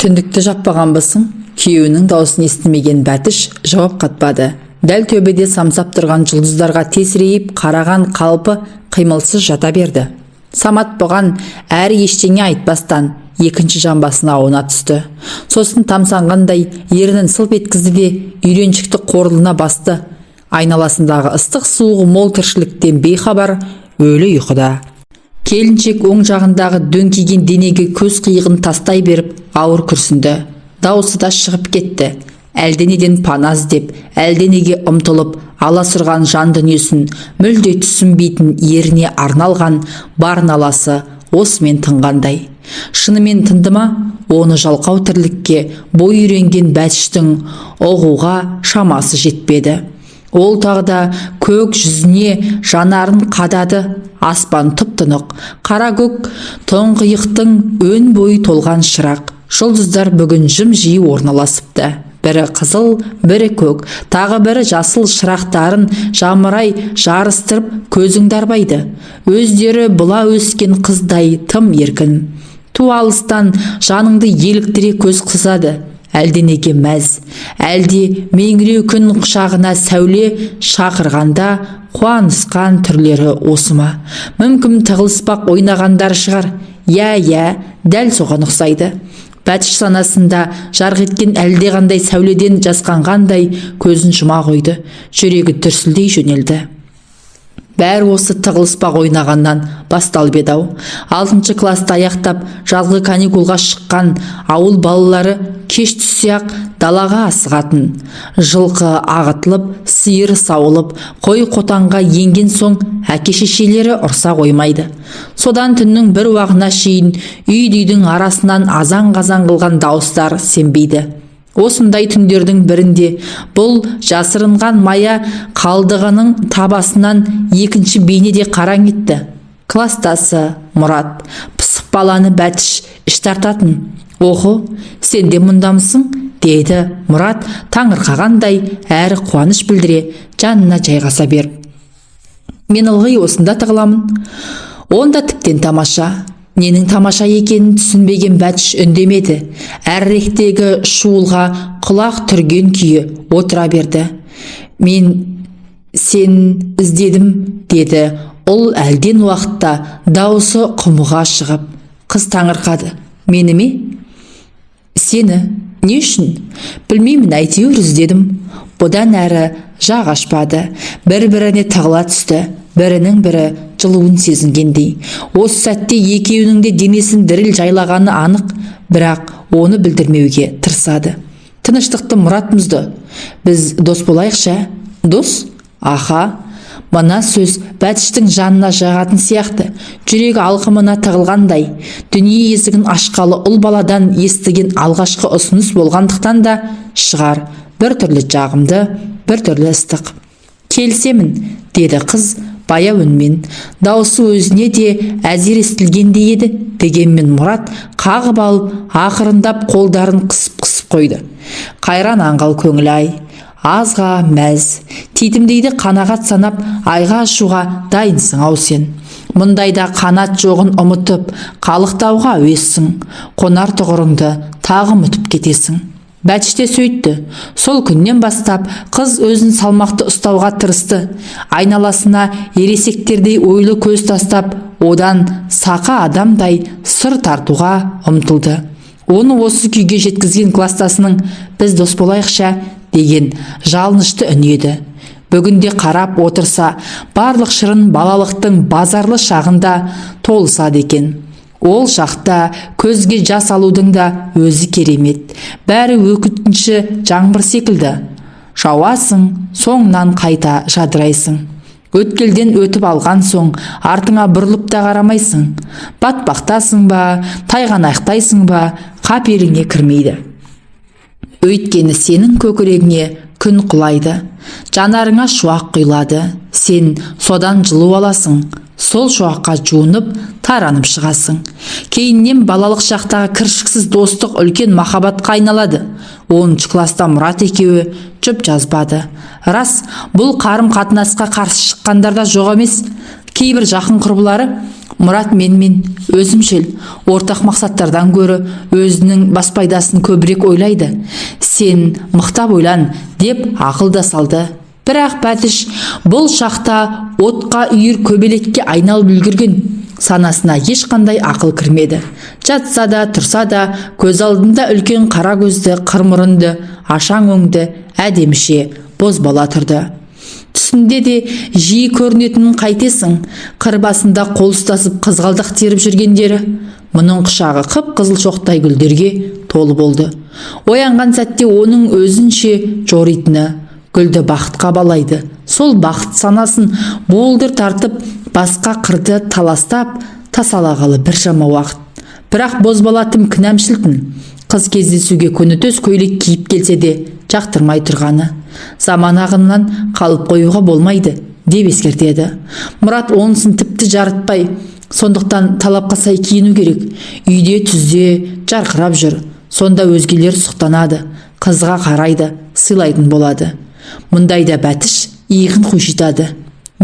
Түндікті жаппағанбысың? Күйеуінің даусын естімеген Бәтіш жауап қатпады. Дәл төбеде самсап тұрған жұлдыздарға тесірейіп қараған қалпы қимылсыз жата берді. Самат бұған әрі ештеңе айтпастан екінші жамбасына ауна түсті. Сосын тамсанғандай ернін сылп еткізді де, үйреншікті қорылына басты. Айналасындағы ыстық суығы мол тіршіліктен бейхабар, өлі ұйқыда. Келіншек оң жағындағы дөңкиген денеге көз қиығын тастай беріп, ауыр күрсінді. Даусы да шығып кетті. Әлденеден пана іздеп, әлденеге ұмтылып аласұрған жан дүниесін мүлде түсінбейтін еріне арналған бар наласы осымен тынғандай. Шынымен тынды ма? Оны жалқау тірлікке бой үйренген Бәтіштің ұғуға шамасы жетпеді. Ол тағы да көк жүзіне жанарын қадады. Аспан тұп-тұнық, қара көк тұңғиықтың өн бойы толған шырақ жұлдыздар бүгін жым-жиі орналасыпты. Бірі қызыл, бірі көк, тағы бірі жасыл шырақтарын жамырай жарыстырып, көзіңді арбайды. Өздері бұла өскен қыздай тым еркін. Ту алыстан жаныңды еліктіре көз қысады. Әлденеге мәз, әлде меңіреу күн құшағына сәуле шақырғанда қуанысқан түрлері осы ма? Мүмкін, тығылыспақ ойнағандар шығар. Иә, дәл соған ұқсайды. Бәтіш санасында жарқ еткен әлдеқандай сәуледен жасқанғандай көзін жұма қойды. Жүрегі дүрсілдей жөнелді. Бәрі осы тығылыспақ ойнағаннан басталып еді-ау. Алтыншы классты аяқтап, жазғы каникулға шыққан ауыл балалары кеш түссе-ақ далаға асығатын. Жылқы ағытылып, сиыр сауылып, қой қотанға енген соң әке-шешелері ұрса қоймайды. Содан түннің бір уағына шейін үй-үйдің арасынан азан-қазан қылған дауыстар сембейді. Осындай түндердің бірінде бұл жасырынған мая қалдығының табасынан екінші бейне де қараң етті. Кластасы Мұрат. Пысық баланы Бәтіш іш тартатын. «Охо, сен де мұндамысың?» – деді Мұрат таңырқағандай әрі қуаныш білдіре жанына жайғаса беріп. «Мен ылғи осында тығыламын». «Онда тіптен тамаша». Ненің тамаша екенін түсінбеген Бәтіш үндемеді. Әріректегі шуылға құлақ түрген күйі отыра берді. «Мен сен іздедім», – деді ұл әлден уақытта дауысы құмыға шығып. Қыз таңырқады. «Мені ме?» «Сені». «Не үшін?» «Білмеймін, әйтеуір іздедім». Бұдан әрі жақ ашпады. Бір біріне тығыла түсті, бірінің бірі жылуын сезінгендей. Осы сәтте екеуінің де денесін діріл жайлағаны анық, бірақ оны білдірмеуге тырысады. Тыныштықты Мұрат бұзды: «Біз дос болайықшы, ә?» «Дос?» «Аха». Мына сөз Бәтіштің жанына жағатын сияқты. Жүрегі алқымына тығылғандай. Дүние есігін ашқалы ұл баладан естіген алғашқы ұсыныс болғандықтан да шығар, бір түрлі жағымды, бір түрлі ыстық. «Келісемін», – деді қыз баяу үнмен. Даусы өзіне де әзер естілгендей еді. Дегенмен Мұрат қағып алып, ақырындап қолдарын қысып-қысып қойды. Қайран аңғал көңіл-ай, азға мәз, титімдейді қанағат санап, айға ұшуға дайынсың ау сен. Мұндайда қанат жоғын ұмытып, қалықтауға әуессің. Қонар тұғырыңды тағы ұмытып кетесің. Бәтіш те сөйтті. Сол күннен бастап қыз өзін салмақты ұстауға тырысты. Айналасына ересектердей ойлы көз тастап, одан сақа адамдай сыр тартуға ұмтылды. Оны осы күйге жеткізген кластасының «Біз дос болайықшы, ә?» деген жалынышты үні еді. Бүгінде қарап отырса, барлық шырын балалықтың базарлы шағында толысады екен. Ол шақта көзге жас алудың да өзі керемет. Бәрі өткінші жаңбыр секілді. Жауасың, соңынан қайта жадырайсың. Өткелден өтіп алған соң артыңа бұрылып та қарамайсың. Батпақтасың ба, тайғанақтайсың ба, қаперіңе кірмейді. Өйткені сенің көкірегіңе күн құлайды, жанарыңа шуақ құйылады. Сен содан жылу аласың, сол шуаққа жуынып, таранып шығасың. Кейіннен балалық шақтағы кіршіксіз достық үлкен махаббатқа айналады. 10-класста Мұрат екеуі жұп жазбады. Рас, бұл қарым қатынасқа қарсы шыққандар да жоқ емес. Кейбір жақын құрбылары Мұрат менімен өзімшіл, ортақ мақсаттардан гөрі өзінің бас пайдасын көбірек ойлайды. Сен мықтап ойлан деп ақыл да салды. Бірақ Бәтіш бұл шақта отқа үйір көбелекке айналып үлгерген, санасына ешқандай ақыл кірмеді. Жатса да, тұрса да көз алдында үлкен қара көзді, қыр мұрынды, ашаң өңді, әдеміше бозбала тұрды. Түсінде де жиі көрінетінін қайтесің? Қыр басында қол ұстасып қызғалдақ теріп жүргендері. Мұның құшағы қып-қызыл шоқтай гүлдерге толы болды. Оянған сәтте оның өзінше жоритыны гүлді бақытқа балайды. Сол бақыт санасын буылдыр тартып, басқа қырды таластап, тасалағалы біршама уақыт. Бірақ бозбала тым кінәмшілтін. Қыз кездесуге көнетоз көйлек киіп келсе де жақтырмай тұрғаны. Заман ағымынан қалып қоюға болмайды деп ескертеді. Мұрат онысын тіпті жарытпай, сондықтан талапқа сай киіну керек. Үйде түзде жарқырап жүр. Сонда өзгелер сұқтанады, қызға қарайды, сыйлайтын болады. Мұндайда Бәтіш иығын қушитады.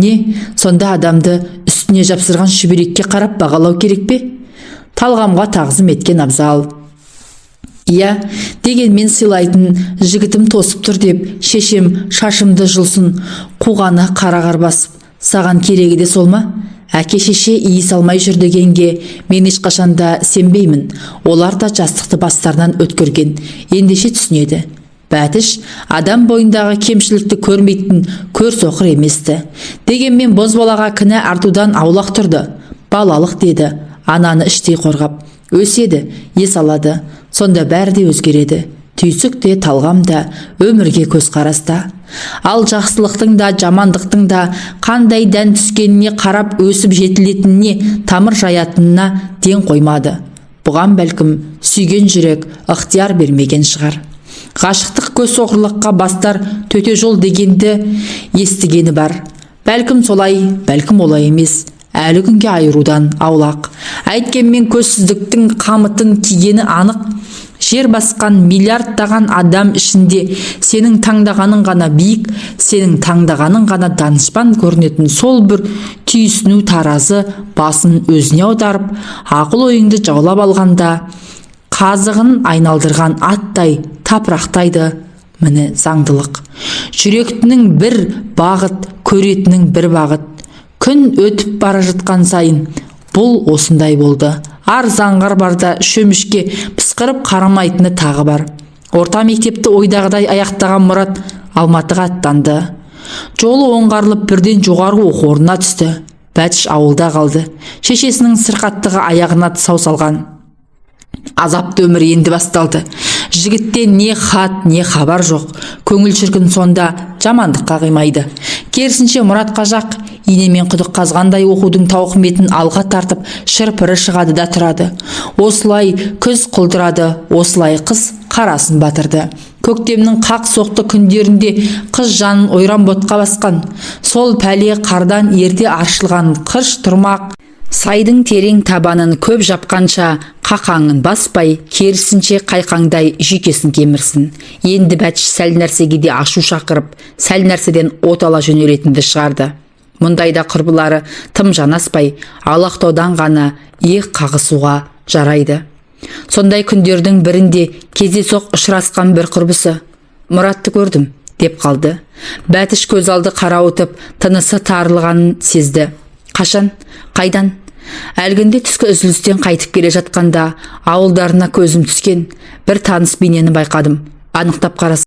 Не, сонда адамды үстіне жапсырған шүберекке қарап бағалау керек пе? Талғамға тағзым еткен абзал. Иә, дегенмен сыйлайтын жігітім тосып тұр деп шешем шашымды жұлсын, қуғаны қара қар басып, саған керегі де сол ма? Әке шеше иіс алмай жүр дегенге мен ешқашанда сенбеймін. Олар да жастықты бастарынан өткерген, ендеше түсінеді. Бәтіш адам бойындағы кемшілікті көрмейтін көр соқыр еместі. Дегенмен бозбалаға кінә артудан аулақ тұрды. Балалық деді, ананы іштей қорғап. Өседі, ес алады, сонда бәрі де өзгереді. Түйсік те, талғам да, өмірге көзқарас та. Ал жақсылықтың да, жамандықтың да қандай дән түскеніне қарап өсіп жетілетініне, тамыр жаятынына ден қоймады. Бұған бәлкім сүйген жүрек ықтияр бермеген шығар. Ғашықтық көз соқырлыққа бастар төте жол дегенді естігені бар. Бәлкім солай, бәлкім олай емес. Әлі күнге айырудан аулақ. Әйткенмен көзсіздіктің қамытын кигені анық. Жер басқан миллиардтаған адам ішінде сенің таңдағаның ғана биік, сенің таңдағаның ғана данышпан көрінетін сол бір түйсіну таразы басын өзіне аударып, ақыл ойыңды жаулап алғанда қазығын айналдырған аттай тапырақтайды. Міне заңдылық. Жүректінің бір бағыт, көретінің бір бағыт. Күн өтіп бара жатқан сайын бұл осындай болды. Ар заңғар барда шөмішке пысқырып қарамайтыны тағы бар. Орта мектепті ойдағыдай аяқтаған Мұрат Алматыға аттанды. Жолы оңғарылып бірден жоғарғы оқу орнына түсті. Бәтіш ауылда қалды. Шешесінің сырқаттығы аяғына тұсау салған. Азапты өмір енді басталды. Жігіттен не хат, не хабар жоқ. Көңіл шіркін сонда жамандыққа қимайды. Керісінше Мұратқа жақ, инемен құдық қазғандай оқудың тауқыметін алға тартып, шырпыры шығады да тұрады. Осылай күз құлдырады, осылай қыс қарасын батырды. Көктемнің қақ соқты күндерінде қыз жанын ойран ботқа басқан. Сол пәле қардан ерте аршылған қыш тұрмақ сайдың терең табанын көп жапқанша қақаңын баспай, керісінше қайқаңдай жүйкесін кемірсін. Енді Бәтіш сәл нәрсеге де ашу шақырып, сәл нәрседен от ала жөнелетінді шығарды. Мұндайда құрбылары тым жанаспай, алақтаудан ғана иек қағысуға жарайды. Сондай күндердің бірінде кездейсоқ ұшырасқан бір құрбысы «Мұратты көрдім» деп қалды. Бәтіш көз алды қарауытып, тынысы тарылғанын сезді. Қашан? Қайдан? Әлгінде түскі үзілістен қайтып келе жатқанда ауылдарына көзім түскен бір таныс бейнені байқадым. Анықтап қарасам,